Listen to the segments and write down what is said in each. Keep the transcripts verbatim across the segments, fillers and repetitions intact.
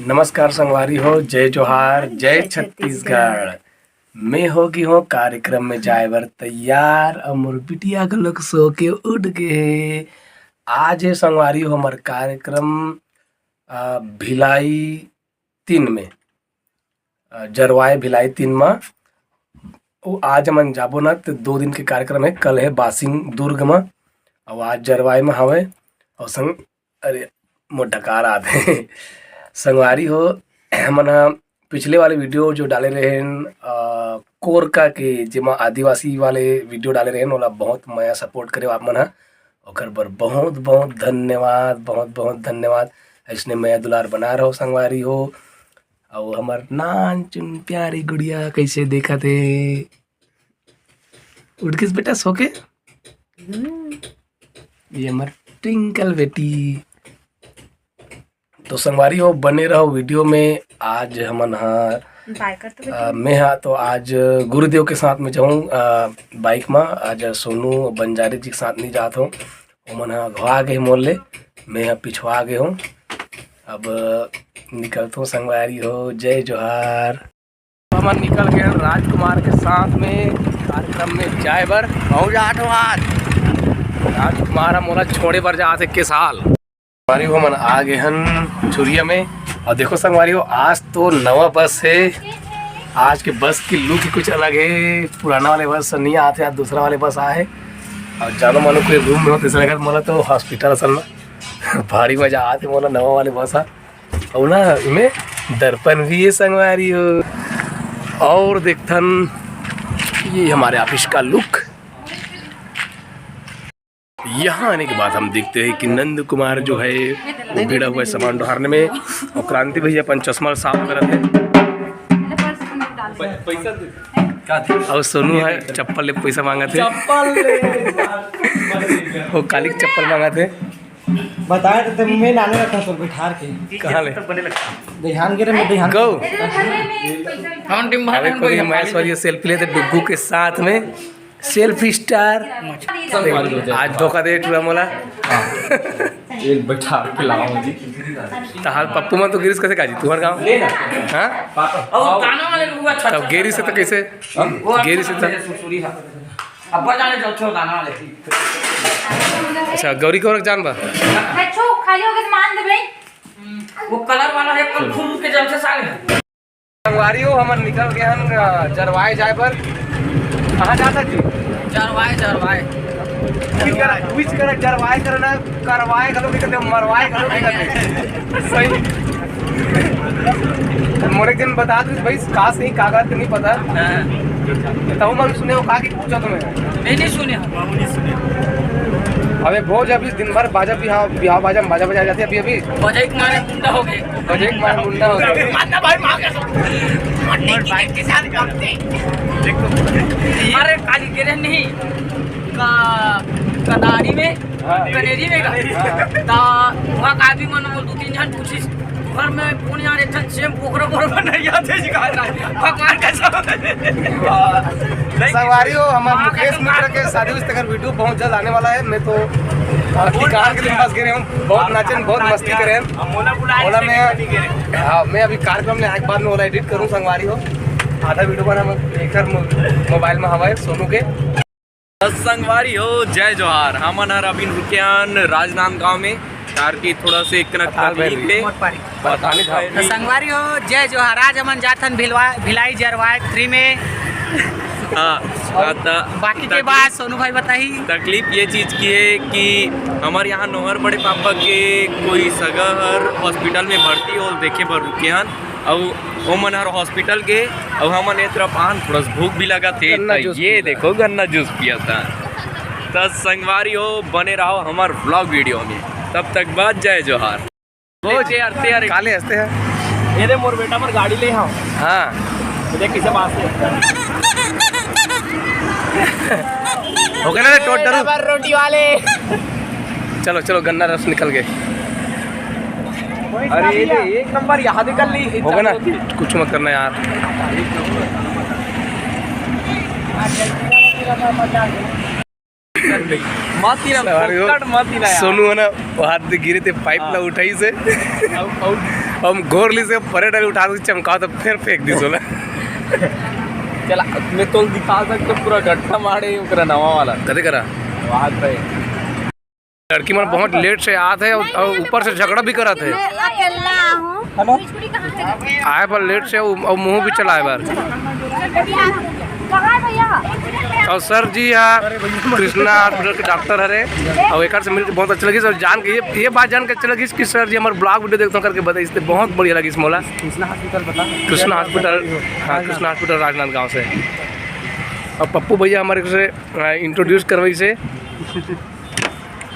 नमस्कार संगवारी हो, जय जोहार, जय छत्तीसगढ़। मैं होगे हों कार्यक्रम में जाए बर तैयार, अउ मोर बिटिया घलोक सो के उठ गे हे। आज हे संगवारी हो हमर कार्यक्रम, अ, भिलाई तीन में, अ, जरवाए भिलाई तीन में। ओ, आज हमन जाबो ना, त दो दिन के कार्यक्रम हे। कल हे बासिंग दुर्ग में, अउ आज जरवाए में हवे। अउ संग, अरे, मोर डकार आत हे। संगवारी हो, हमन ह पिछले वाले वीडियो जो डाले रहेन, अ, कोरका के, जेमा आदिवासी वाले वीडियो डाले रहेन, ओला बहुत मया सपोर्ट करे आप मन ह, ओकर बर बहुत बहुत धन्यवाद, बहुत बहुत धन्यवाद। अइसने मया दुलार बना रहो संगवारी हो। अउ हमर नान चुन प्यारी गुड़िया कइसे देखत हे, उठ गिस बेटा सो के। ये हमर ट्विंकल बेटी। तो संगवारी हो, बने रहो वीडियो में। आज हमन ह, बाय कर तो अ, बेटी। मैं ह तो आज गुरुदेव के साथ में जाऊँ, अ, बाइक में। आज सोनू बंजारे जी के साथ नहीं जात हो, ओमन ह अगवा गे मोर ले, मैं ह पिछवा गे हूँ। अब निकलत हूँ संगवारी हो, जय जोहार। हमन निकल गए हैं राजकुमार के साथ में कार्यक्रम में जाए बर। बहुत जात हो आज। राजकुमार ह मोला छोड़े बर जात हे के साल। संगवारी हो, हमन आ गए हन चुरिया में। अउ देखो संगवारी हो, आज तो नवा बस हे। आज के बस की लुक ही कुछ अलग हे। पुराना वाले बस नहीं आते, आज दूसरा वाले बस आए हे। अउ जानो मानो कोई रूम में हो तो ऐसा लगा मोला तो हॉस्पिटल असन में। भारी मजा आते मोला नवा वाले बस आ। अउ ना इमे दर्पण भी हे संगवारी हो। अउ देखथन, ये हमारे ऑफिस का लुक। यहाँ आने के बाद हम देखते हैं कि नंद कुमार जो है वो भिड़ा हुआ है सामान उठाने में, और क्रांति भैया अपन चश्मा साफ करत हे। और सोनू है चप्पल ले पैसा मांगत हे। चप्पल ले। वो काली के चप्पल मांगत हे। बताए तो तुम मैं लाने रखा तो बिठार के। कहाँ ले? ध्यान गिरे मैं ध्यान। गो। हम टीम अबे भाग कोई हम महेश्वरी सेल्फी लेते डुग्गू के साथ में। Selfie star. आज धोखा दे टूरा मोला। हाँ। एक बैठा के लावा मुझे। तहार पप्पू मन तो गिरिस कैसे काजी? तुहर गाँव? ले ना। हाँ? पापा। और गाना वाले लोग अच्छा तब अच्छा गिरिस से तो कैसे? हाँ? वो गिरिस से अच्छा तो सुरसुरी है। अब बजा ले, जाओ, छोड़ गाना वाले। अच्छा, गौरी के औरत जान बा? बच्चों, खाली हो गए तो मान दे भाई। वो कलर वाला है, कल खुद के जल से साले। संगवारी हो, हमन निकल गए हन, अ, जरवाए जाए बर। कहाँ जाता जी? जरवाए, जरवाए। की करा, which करा, जरवाए करना, करवाए घलो नहीं करते, मरवाए घलो नहीं करते। सही। मोर एक दिन बता दू भाई, का सही कागज तो नहीं पता। हाँ। तब मन सुने हो का कि पूछा तुम्हें? नहीं, नहीं सुने। अबे भोज अभी दिन भर बाजा बिहाव, बिहाव बाजा में बाजा बजाए जाते अभी, अभी। बजाई के मारे मुंडा हो गए। बजाई के मारे मुंडा हो गए। मानना भाई, मार के। और भाई के साथ करते। अरे, काली के रे नहीं। का, कनारी में, हाँ। कनेरी में का। हाँ। ता वहाँ का आदमी मन दो तीन जन पूछिस, घर में कौन यार एक ठन सेम पोखरा पोखरा नहीं आते जी, कहा जाए। भगवान का सब। संगवारी हो, हमारे मुकेश मिश्रा के शादी उस तक वीडियो बहुत जल्द आने वाला है। मैं तो, अ, टिकान के दिन पास गए हूँ, बहुत नाचन, बहुत मस्ती करे हैं। ओला मैं, हाँ, मैं अभी कार्यक्रम में आए के बाद में ओला एडिट करूँ संगवारी हो। आधा वीडियो बना मैं एकर मो-, मोबाइल में हवा है सोनू के। त संगवारी हो, जय जोहार। हमन हर अभी रुके हन राजनांदगांव में, कार की थोड़ा से एक कनक पताल भैरवी। तकलीफ हे। पताल भैरवी। त संगवारी हो, जय जोहार। आज हमन जात हन भिलवा-, भिलाई जरवाए थ्री में। हाँ, और हाँ, त-, बाकी के तकलीफ, बात सोनू भाई बताही। तकलीफ ये चीज की है कि हमारे यहाँ नोहर बड़े पापा के कोई सगा हर हॉस्पिटल में भर्ती हो, देखे बर रुके हन। अउ ओमन हर हॉस्पिटल गे, अउ हमन ए तरफ आन, थोड़ा सा भूख भी लगा थे। गन्ना त जूस ये पी रहा देखो, गन्ना जूस पिया था। त संगवारी हो, बने रहो हमार व्लॉग वीडियो में। तब तक बाद जय जोहार। ओ, तैयार, तैयार। काले हंसते हैं। ये दे मोर बेटा पर गाड़ी ले, हाँ। हाँ। देख कैसे बात है। हो गया ना रे, टोट डरू। रोटी वाले। चलो, चलो, गन्ना रस निकल गए। अरे, ये दे, एक नंबर यहाँ निकल ली। हो गया ना? कुछ मत करना यार। मत ही ना, सवारी हो। फोकट मत ही ना यार। सोनू है ना, वो हाथ दे गिरे थे, पाइप हाँ। ला उठाई से। अब, अब। हम घोर ली से परे डाली उठा के चमका तो फिर फेंक दी सोला। चला, मैं तो दिखा सकते पूरा गट्ठा मारे ओकरा नवा वाला। कदे करा? वहाँ पे। लड़की मन बहुत लेट से आत हे और, और ऊपर से झगड़ा भी करत हे। मैं अकेला हूँ। आए बर लेट से और, और मुँह भी चलाए बर। कहाँ है भैया? और सर जी हा कृष्णा हॉस्पिटल के डॉक्टर हरे, और एकर से मिलके बहुत अच्छा लगिस। और जान के ये, ये बात जान के अच्छा लगिस कि सर जी हमारे ब्लॉग वीडियो देखते करके बताइस, बहुत बढ़िया लगिस मोला। कृष्णा हॉस्पिटल बता। कृष्णा हॉस्पिटल, हाँ, कृष्णा हॉस्पिटल राजनांदगांव से। और पप्पू भैया हमारे से इंट्रोड्यूस करवाइस हे।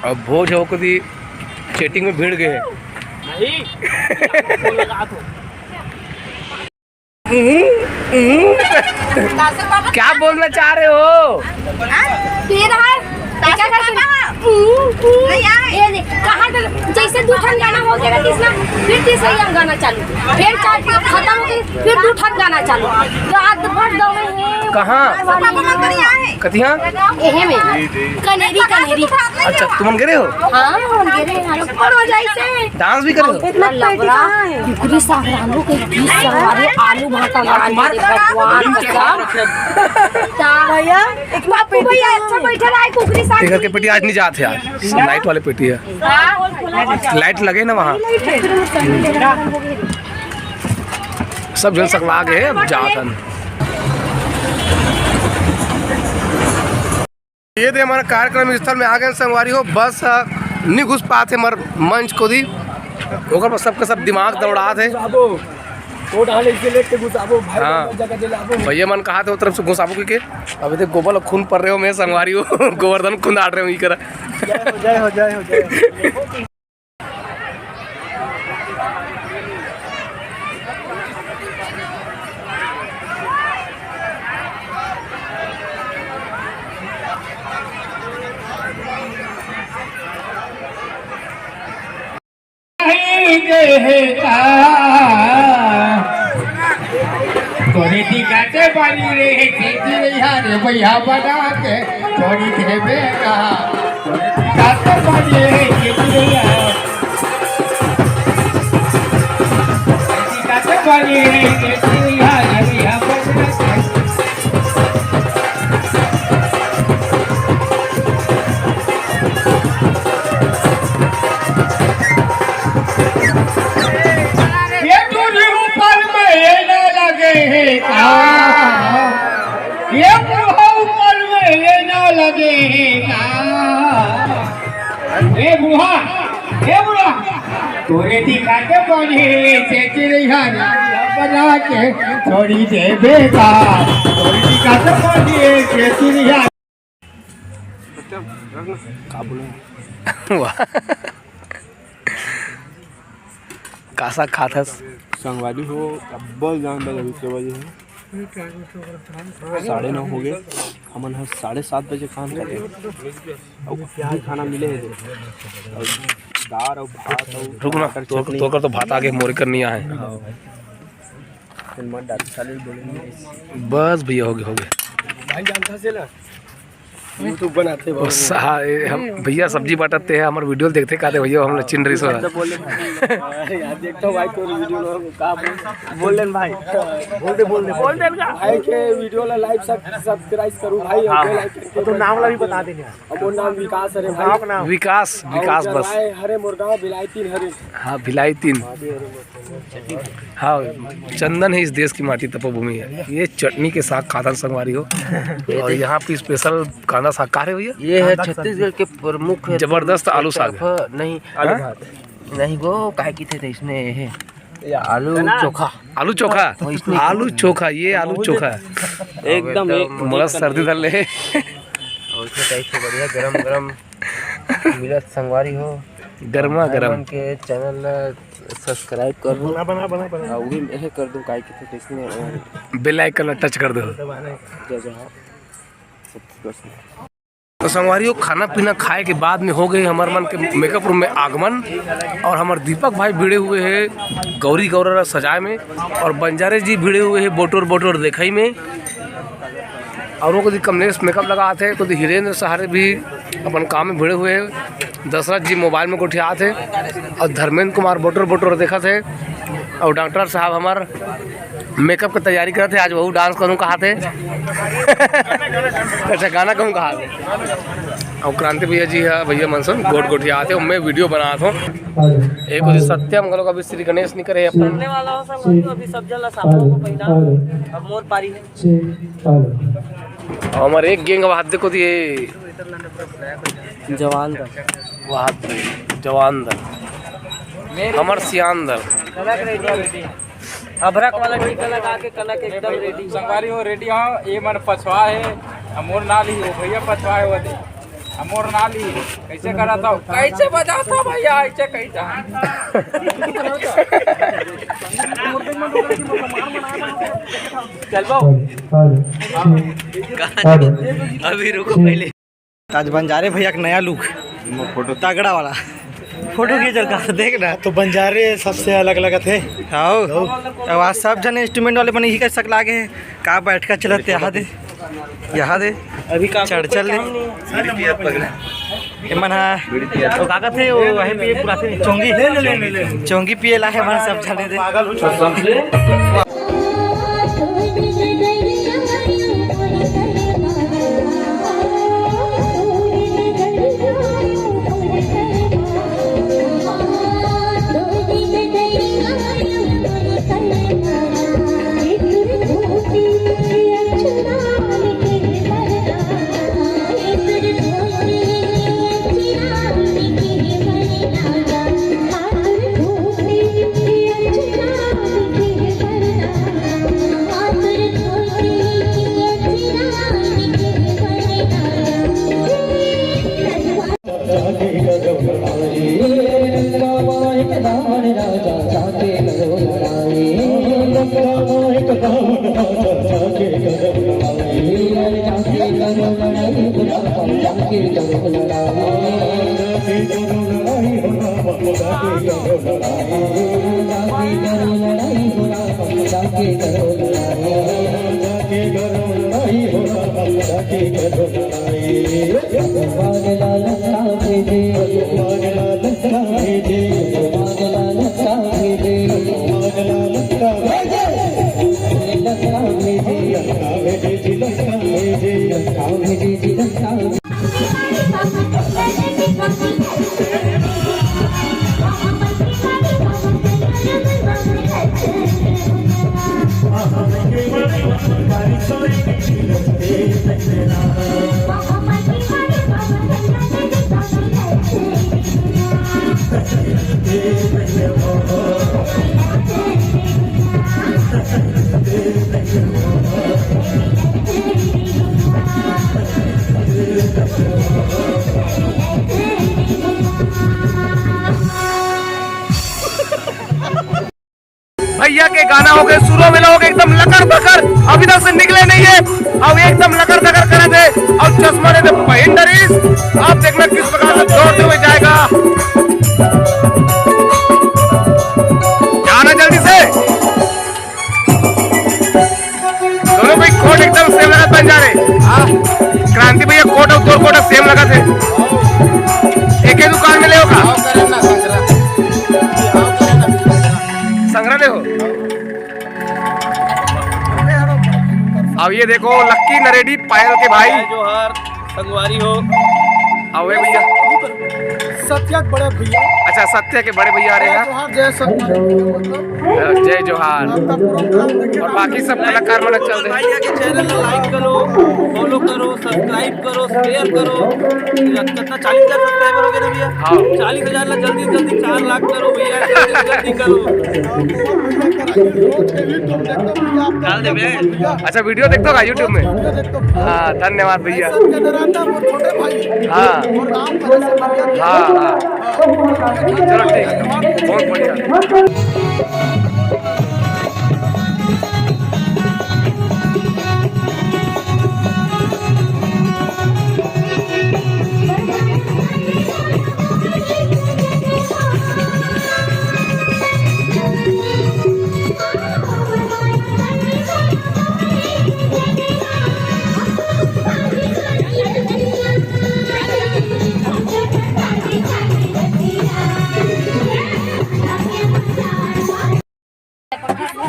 अब भोज हो कदी चैटिंग में भिड़ गए। नहीं। क्या बोलना चाह रहे हो? फिर है, क्या करते हैं? ये देख, कहाँ डर-, जैसे दू ठन गाना हो गया तीसरा, फिर तीसरा ही हम गाना चालू, फिर चार पाँच खत्म हो गए, फिर दू ठन गाना चालू, रात भर दौड़े हैं। कहाँ? कतिहा? एहे में। कनेरी, कनेरी। अच्छा, तुमन गे रहे हो? हाँ, हम गे रहे हैं, हम लोग ऊपर हो जाए से। डांस भी करे हो? इतना लबड़ा, कुकरी साग, आलू के पीस, अरे आलू भाटा लगा के दे भगवान कसम। भैया, एक बार पप्पू भैया अच्छा बैठा रहा है, कुकरी साग। इधर के पेटी आज नहीं जाते यार, लाइट वाले पेटी है। हाँ। लाइट लगे ना वहाँ। सब जन सकला गए, अब जात हन। ये दे हमारा कार्यक्रम स्थल में आ गए संगवारी हो, बस, अ, नहीं घुस पाते हमार मंच को दी, ओकर पर सबके सब दिमाग दौड़ात हे। घुसाबो, वो डाले इसे लेके घुसाबो, भाई हाँ। जगह दिलाबो। भैया मन कहा थे वो तरफ से घुसाबो के, के? अभी देख गोबर खून पड़ रहे हो, मैं संगवारी हो, गोवर्धन खून आट रहे हो, ये करा। जय हो, जय हो, जय हो, जय हो। नहीं देता। तोरे दिखाते बानी रे, खेती भैया रे भैया बना के छोड़ी देबे का। तोरे दिखाते बानी रे, खेती भैया। तोरे दिखाते बानी रे, खेती भैया रे भैया बना के। ये दूरी ऊपर में ये ना लगे है का? ये बूढ़ा ऊपर में ये ना लगे है का? ए बूढ़ा, ए बूढ़ा, तोरे दिखा के बढ़े से चिड़िया बना के छोड़ी देबे का। तोरे दिखा के बढ़े से चिड़िया। का बोले? वाह। का साग खात हस? संगवारी हो, अब्बल जान बजा बीस बजे है। साढ़े नौ हो गए, हमन ह साढ़े सात बजे खान खाते। अउ अभी खाना मिले है, अउ दाल अउ भात अउ रुक ना, टमाटर तोर, चटनी। तोर कर तो भात आगे, मोरे कर नहीं आए। हाँ। फिर मत डाल, साले बोलेंगे। बस भैया, हो गए, हो गए। भाई जानता से ना। YouTube बनाते ओ बाबू। सा-, ए, हम भैया सब्जी बांटते हैं, हमर वीडियो देखते कहते भैया हम लोग चिन्ह रही सो। तो बोले भाई। अरे यार, देखता हूँ भाई, कोई वीडियो में का बोल, बोल दे भाई। बोल दे, बोल दे, बोल दे। भाई के वीडियो ला लाइक सब सब्सक्राइब करू भाई, और हाँ, बेल हाँ। आइकन के तो नाम ला भी बता देने यार। अब वो नाम विकास हरे भाई। आपका नाम? विकास, और विकास उधर बस। आए हरे मोर गाँव बिलायती हरे। हाँ, बिलायती। हाँ, भी हरे मोर। हाँ, चंदन है इस देश की माटी, तपोभूमि है। ये चटनी के साथ खातन संगवारी हो। और यहाँ पे स्पेशल कांदा साग का रे भैया? ये है छत्तीसगढ़ के प्रमुख जबरदस्त आलू साग है। तरफा नहीं, आलू हाँ? भात। नहीं गो, काहे की थे, थे इसमें ये है। आलू चोखा। आलू चोखा? वो इसमें आलू चोखा, ये आलू चोखा। एकदम, एकदम। एक मोला सर्दी धर ले। और इसमें टाइप से बढ़िया गरम गरम मिलत संगवारी हो। गरमा गरम। हमन के चैनल ला सब्सक्राइब कर दो। बना, बना, बना, बना। और उही में यह कर दो, काहे कि तो इसमें, अ, बेल आइकन ला टच कर दो। जय जय। तो संगवारी हो, खाना पीना खाए के बाद में हो गए हमर मन के मेकअप रूम में आगमन। और हमर दीपक भाई भिड़े हुए हैं गौरी गौरा सजाए में, और बंजारे जी भिड़े हुए हैं बोटोर बोटोर देखाई में। और वो कभी कमलेश मेकअप लगाते हैं, कभी हिरेंद्र सहारे भी अपन काम में भिड़े हुए हे। दशरथ जी मोबाइल में गोठियात हे अउ धर्मेंद्र कुमार बोटर बोटर देखत हे अउ डॉक्टर साहब हमार मेकअप के तैयारी करत हे। आज वहू डांस करूँ कहात हे। अच्छा, गाना कहूँ कहात हे। अउ क्रांति भैया जी हे, भैया मन सन गोठ गोठियात हे, मैं वीडियो बनात हूँ। एक बजे सत्यम घलो अभी श्री गणेश नहीं करे अपन। सामने वाला हो सब, अभी सब जन ला सामने को पहिला। अब मोर पारी हे। अउ हमारे एक गैंग वाद्य को दिए। जवान दल। वाह, जवान दल। हमर सियान दल। कनक रेडी। अभरक वाला टीका लगा के कनक एकदम रेडी। संगवारी हो, रेडी हो, ये मन पछवा हे, अ मोर नाल ही हो, भैया पछवा हे वो दे। अ मोर नाल ही, कैसे करा था, कैसे बजा था भैया, ऐसे कैसे? चल बाबू। अभी रुको पहले। आज बंजारे भैया के नया लुक, तगड़ा वाला फोटो खींचल का, देख ना। तो बंजारे सबसे अलग लगत हे। हाँ, अब आज सब जने इंस्ट्रूमेंट वाले बने ही कर सक लागे हे। का बैठका चलत हे, यहाँ दे, यहाँ दे। अभी का चढ़ चल ले। ये मन हा, वो का कहत हे, वो वहीं पे पूरा थे, चोंगी। ले, ले, ले, ले, ले। चोंगी पिए ला हे मन सब जने दे। भैया के गाना हो गए, सुरो में लोग एकदम लकर पकर, अभी तक से निकले नहीं है। अब एकदम लकर पकर करत हे। अब चश्मा लेते पहिन डरिस, आप देखना किस प्रकार से दौड़ते हुए जाएगा। जाना जल्दी से। दोनों भाई कोट एकदम सेम लगत बंजारे। हाँ। क्रांति भैया कोट अउ तोर कोट सेम लगत हे। एक ही दुकान में ले हो का? संग्रह ले हो। अब ये देखो लक्की नरेडी पायल के भाई। जय जोहार। संगवारी हो। अउ ये भैया। सत्या के बड़े भैया। अच्छा, सत्या के बड़े भैया आ रहे हैं। जय जोहार, जय सत्या। जय जोहार। और बाकी सब कलाकार मन चल रहे हैं। भैया के चैनल ला लाइक करो, फॉलो करो, सब्सक्राइब करो, शेयर करो। कितना चालीस हजार सब्सक्राइबर हो गए ना भैया? हाँ। चालीस हजार ला जल्दी जल्दी चार लाख करो भैया, जल्दी जल्दी करो। डाल दे बे। अच्छा, वीडियो देखते हो YouTube में? हाँ, धन्यवाद भैया। हाँ। हाँ, हाँ। चलो ठीक है, बहुत बढ़िया।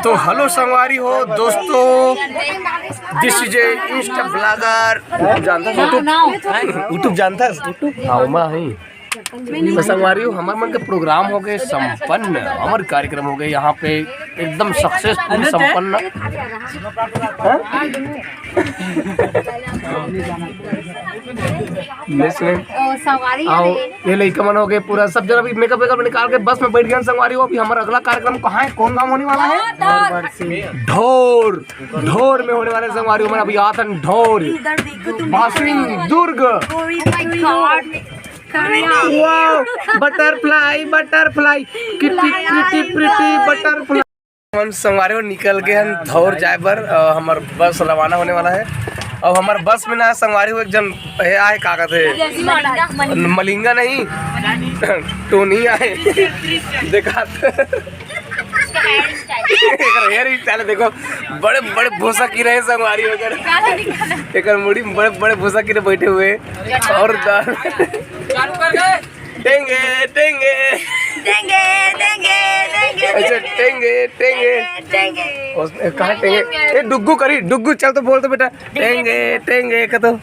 तो हेलो संगवारी हो दोस्तों, this is a Insta blogger। जानता है YouTube? YouTube जानता है? हाँ, ओमा है। तो संगवारी हो, हमर मन के प्रोग्राम हो गए संपन्न, हमर कार्यक्रम हो गए यहाँ पे एकदम सक्सेसफुल संपन्न। हाँ? Next में। ओ, संगवारी आओ, है। ये लइका मन हो गए पूरा, सब जन अभी मेकअप वेकअप निकाल के बस में बैठ गए संगवारी हो। अभी हमारा अगला कार्यक्रम कहाँ है, कौन गाँव होने वाला है? ढोर। ढोर में होने वाले संगवारी हो। अभी आथन ढोर, बासिंग Durg. Wow, butterfly, butterfly, kitty pretty pretty butterfly. हम संगवारी हो निकल के हम धौर जाए बर, अ, हमर बस रवाना होने वाला है। अब हमर बस में ना संगवारी हो एक जन ये आए, का कहते हैं, मलिंगा नहीं, टोनी आए। देखा एकर हेयर स्टाइल देखो, बड़े बड़े भूसा कीरा संगवारी हो, एकर मुड़ी में बड़े बड़े भूसा कीरा बैठे हुए। और द- टेंगे टेंगे। टेंगे, टेंगे, टेंगे, अच्छा, टेंगे टेंगे। टेंगे। कहाँ टेंगे? ए, डुग्गू करी, डुग्गू, चल तो बोल तो बेटा। टेंगे टेंगे का तो।